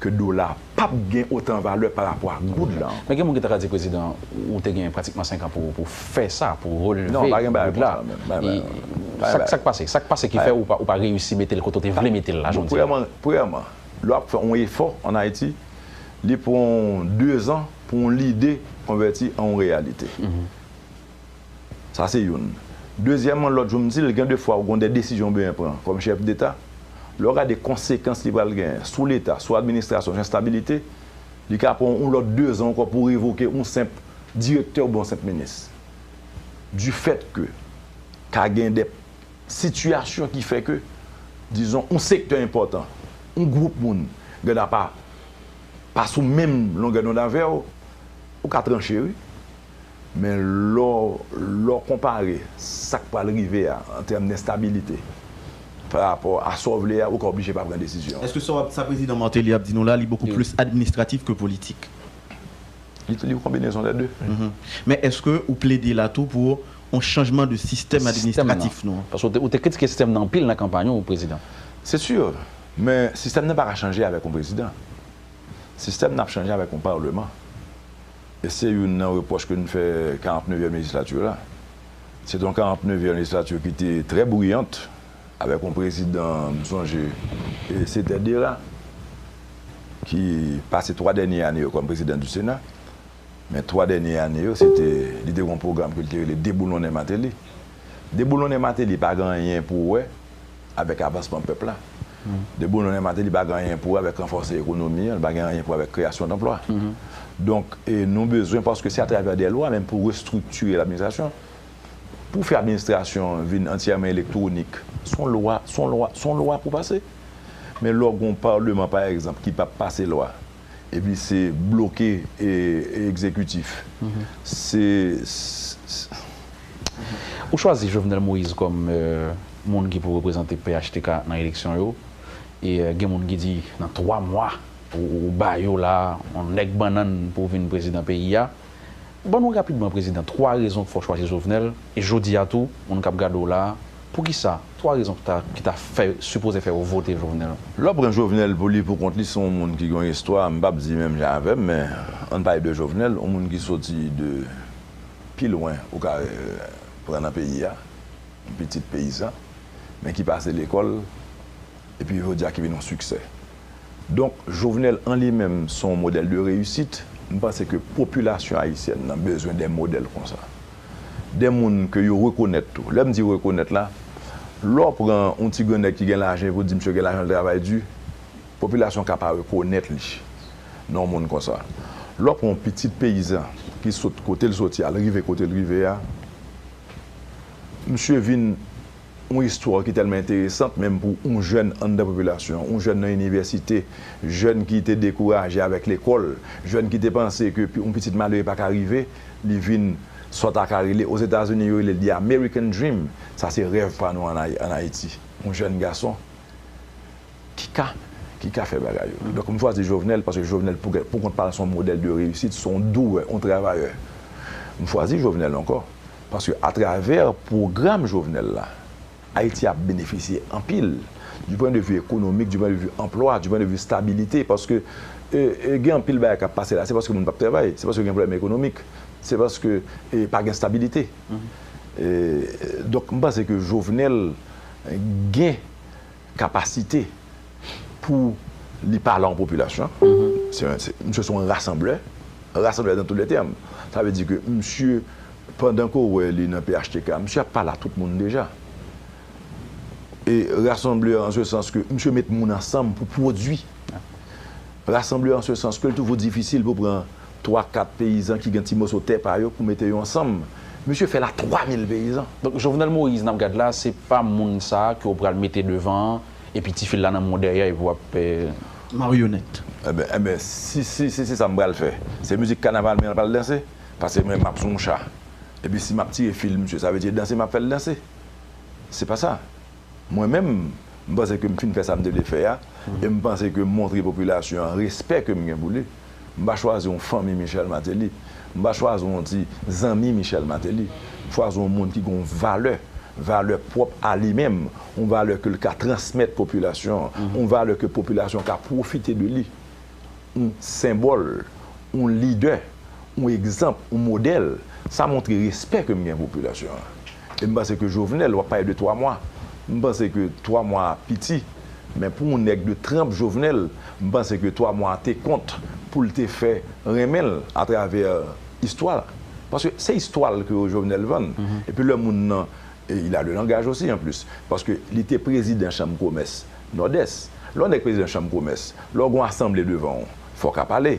ke dola p ap gen otan valè pa rapò a goud la ankò. Men gen moun ki ta ka di, prezidan, ou te gen pratikman senk an pou, pou fè sa, pou releve Non, pa gen bagay goud la. Konsa menm. Pa gen E bagay, pa gen sa, sa k pase? Sa k pase ki fè ou pa, ou pa reyisi mete l kote w te vle mete l la, jodi a? Premyèman, premyèman, lè w ap fè yon efò ann Ayiti, li pran w dezan pou yon lide konvèti an yon reyalite. Sa se youn. Dezyèmman, lòt jou m di l, gen de fwa ou gen de desizyon w bezwen pran kòm chèf deta. Lè w gade konsekans li pral genyen sou Leta, sou administrasyon, sou enstabilite, li ka pran yon lòt dezan ankò pou revoke yon senp direktè oubyen yon senp minis. Du fait que ka gen de sitiyasyon ki fè ke, dizon, yon sektè enpòtan, yon gwoup moun, gen pa, pa sou menm longè dond avè w, ou ka tranche, wi. Men lè w, lè w konpare sa k pral rive a, an tèm d enstabilite, pa rapò a sa w vle a, ou ka oblije pa pran desizyon. Èske sa, w ap- sa prezidan Martelly ap di nou la, li bokou plis administratif ke politik? Li, li yon konbinezon de de. Men èske ou plede la tou pou yon chanjman de sistèm Sistèm nan. Administratif nou an? Paske ou te, ou te kritike sistèm nan anpil nan kanpay ou, prezidan. Se si. Men sistèm nan pa ka chanje avèk yon prezidan. Sistèm nan ap chanje avèk yon palman. E se youn nan repwòch ke n fè karant nevyèm lejislati la. Se te yon karant nevyèm lejislati ki te trè briyant, avèk yon prezidan, m sonje, e se te Dera, ki pase twa dènye ane yo kòm prezidan di Sena. Men twa dènye ane yo, se te, li te gen yon pwogram ke li te rele Deboulonnen Martelly. Deboulonnen Martelly pa gen anyen pou wè avèk avansman pèp la. Deboulonnen Martelly pa gen anyen pou wè avèk ranfòse ekonomi an, li pa gen anyen pou wè avèk kreyasyon danplwa. Donk, e nou bezwen, paske se atravè de lwa menm pou restriktire ladministrasyon, pou fè administrasyon vin antyèman elektwonik, se yon lwa, se yon lwa, se yon lwa pou pase. Men lè w gen yon palman, pa egzanp, ki p ap pase lwa, epi se bloke e, e egzekitif. Se, se, se- Ou chwazi Jovenel Moïse kòm, euh, moun ki pou reprezante P H T K nan eleksyon yo. E, euh, gen moun ki di nan twa mwa, ou, ou ba yo la, yon nèg bannann pou vin prezidan peyi a. Ban nou rapidman, prezidan, twa rezon k fè w chwazi Jovenel. E jodi a tou, moun k ap gade w la, poukisa? Twa rezon ki ta, ki ta fè, sipoze fè yo vote Jovenel. Lè w pran Jovenel pou li pou kont li, se yon moun ki gen yon istwa, m p ap di menm jan avè m, men ann pale de Jovenel, yon moun ki soti de pi lwen ou ka, euh, pran nan peyi a, yon pitit peyizan, men ki pase lekòl, epi jodi a ki vin yon siksè. Donk, Jovenel an li menm se yon modèl de reyisit. M panse ke popilasyon ayisyèn nan bezwen de modèl konsa. De moun ke yo rekonèt tou. Lè m di rekonèt la, lè w pran yon ti grannèg ki gen lajan epi w di misye gen lajan, l travay di, popilasyon ka pa rekonèt li nan yon moun konsa. Lè w pran yon pitit peyizan ki sot kote l soti a, l rive kote l rive a, misye vin yon istwa ki tèlman enteresan, menm pou yon jèn anndan popilasyon, yon jèn nan inivèsite, jèn ki te dekouraje avèk lekòl, jèn ki te panse ke pi- yon pitit malere pa ka rive, li vin sa w ta ka rele, Ozetazini yo rele l the American Dream, sa se rèv pa nou ann Ay- ann Ayiti. Yon jèn gason ki ka, ki ka fè bagay yo. Donk, m chwazi Jovenel paske Jovenel, pou, pou kont pa l, se yon modèl de reyisit, se yon douyè, yon travayè. M chwazi Jovenel ankò paske atravè pwogram Jovenel la, Ayiti ap benefisye anpil, du point de vue économique, du point de vue anplwa, du point de vue stabilité, paske, e, e, gen anpil bagay k ap pase la, se paske moun p ap travay, se paske gen pwoblèm ekonomik, se paske, e, pa gen stabilite. E, donk, m panse ke Jovenel gen kapasite pou li pale a yon popilasyon. Se, se, misye se yon rasanblè, rasanblè dans tous les termes. Sa vle di ke misye, pandan ke w wè li nan P H T K, misye ap pale a tout moun deja. E rasanblè an se sans ke misye met moun ansanm pou pwodui. Rasanblè an se sans ke l toujou difisil pou pran twa, kat peyizan ki gen ti moso tè pa yo pou mete yo ansanm. Misye fè l a twa mil peyizan. Donk, Jovenel Moïse, n ap gad la, se pa moun sa a ke w pral mete devan an, epi ti fil la nan men w dèyè, epi w ap. Maryonèt. Enben, enben, si, si, si, si sa m pral fè, se mizik kanaval mwen pral danse, paske mwen, m ap sou yon cha. Epi si m ap tire fil misye, sa vle di e danse m ap fè l danse. Se pa sa. Mwen menm, m panse ke m fin fè sa m te vle fè a, e m panse ke m montre popilasyon an respè ke m gen pou li. M pa chwazi yon fanmi Michel Martelly. M pa chwazi yon ti zanmi Michel Martelly. M chwazi yon moun ki gen yon valè, valè pwòp a li menm, yon valè ke l ka transmèt popilasyon an, yon valè ke popilasyon an ka pwofite de li. Yon senbòl, yon lidè, yon egzanp, yon modèl, sa montre respè ke m gen popilasyon an. E m panse ke Jovenel, w ap pale de twa mwa, m panse ke twa mwa a piti, men pou yon nèg de tranp Jovenel, m panse ke twa mwa a te kont pou l te fè renmen l atravè istwa la. Paske se istwa l ke Jovenel vann. Epi lè moun nan, e il a le langaj osi an plis, paske li te prezidan chanm komès Nòdès. Lè w nèg prezidan chanm komès, lè w gen yon asanble devan w, fò w ka pale.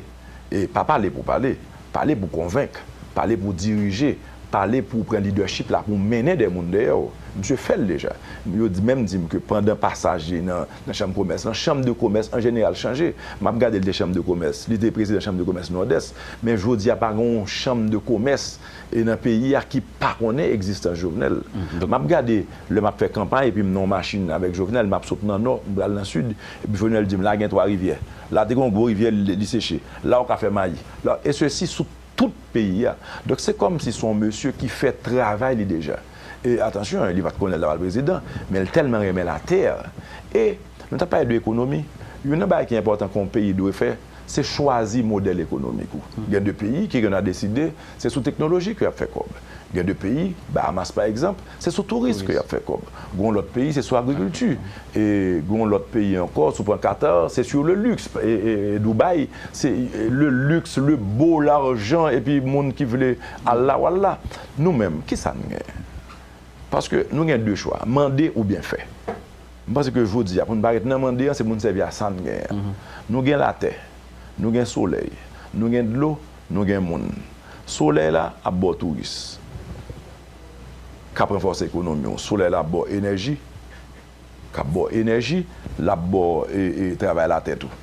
E pa pale pou pale, pale pou konvenk, pale pou dirije, pale pou pran lidèchip la, pou mennen de moun dèyè w. Misye fè l deja. Yo di, menm di m ke pandan pasaj li nan, nan chanm komès lan, chanm de komès an jeneral chanje. M ap gade l te chanm de komès, li te prezidan chanm de komès Nòdès, men jodi a pa gen yon chanm de komès e nan peyi a ki pa konnen egzistans Jovenel. M ap gade, lè m ap fè kanpay epi m nan yon machin avèk Jovenel, m ap sot nan nò, m pral nan sid, epi Jovenel di m, la gen twa rivyè. La te gen yon gwo rivyè, li, li seche. La ou ka fè mayi. La, e sesi sou tout peyi a. Donk se kòmsi se yon mesye ki fè travay li deja. E atansyon, li pa t konnen l t ap al prezidan, men l tèlman renmen latè. E nou t ap pale de ekonomi. Youn nan bagay ki enpòtan ke yon peyi dwe fè, se chwazi modèl ekonomik ou. Gen de peyi ki genlè deside se sou teknoloji ke y ap fè kòb. Gen de peyi, Bahamas pa egzanp, se sou touris ke y ap fè kòb. Gen yon lòt peyi, se sou agrikilti. E gen yon lòt peyi ankò, si w pran Qatar, se sur le luxe. E, e, e Dubaï, se, e, le luxe, le beau, l'argent, epi moun ki vle al la, w al la. Nou menm, kisa n gen? Paske nou gen de chwa, mande oubyen fè. M panse ke jodi a, pou n pa ret nan mande an, se pou n sèvi a sa n gen an. Nou gen latè, nou gen solèy, nou gen dlo, nou gen moun. Solèy la ap ba w touris k ap ranfòse ekonomi w. Solèy la ap ba w enèji, k ap ba w enèji, l ap ba w, e, e, travay latè tou.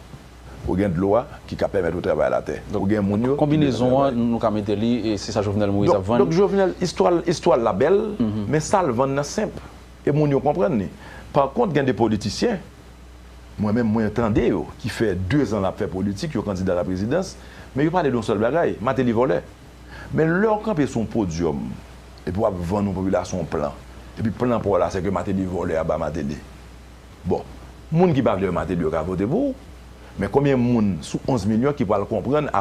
Ou gen dlo a ki ka pèmèt ou travay latè. Ou gen moun yo ki bezwen travay. Konbinezon an, nou ka mete li, e se sa Jovenel Moïse ap vann. Donk, Jovenel, istwa l, istwa l la bèl, men sa l vann nan senp. E moun yo konprann li. Pa kont, gen de politisyen, mwen menm, mwen tande yo, ki fè dezan l ap fè politik, yo kandida la prezidans, men yo pale de yon sèl bagay, Martelly vòlè. Men lè w kanpe sou yon podyòm, epi w ap vann yon popilasyon yon plan, epi plan pa w la, se ke Martelly vòlè anba Martelly. Bon, moun ki pa vle wè Martelly yo ka vote pou ou, men konbyen moun sou onz milyon ki pral konprann